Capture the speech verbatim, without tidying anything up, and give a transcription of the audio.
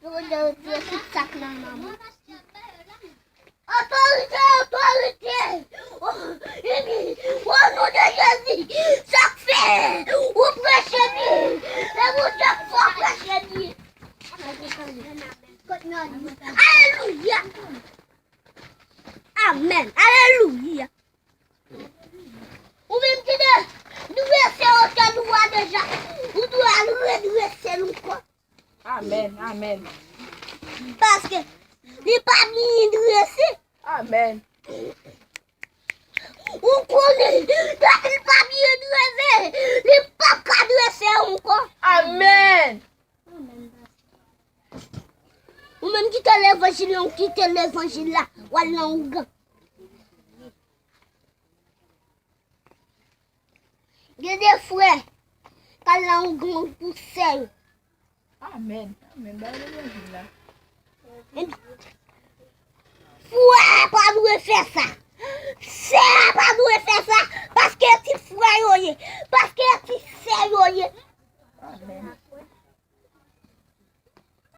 Yo retire tout sa k nan men mwen. Otorite, otorite! O, epi, o non de Jezi, sa k fè ou preche byen? E Bondye k fè w preche byen. Alelouya! Amèn! Alelouya! Ou menm ki te drese otèl ou a deja, ou dwe al redrese l ankò. Amèn, amèn. Paske li pa byen drese. Amèn. Ou konnen, depi l pa byen drese, li p ap ka drese ankò. Amèn. Ou menm kite levanjil la, ou kite levanjil la, w al nan ougan. Gen de frè k al nan ougan pou sè yo. Amèn. Amèn. Ba yo levanjil la. Frè pa dwe fè sa.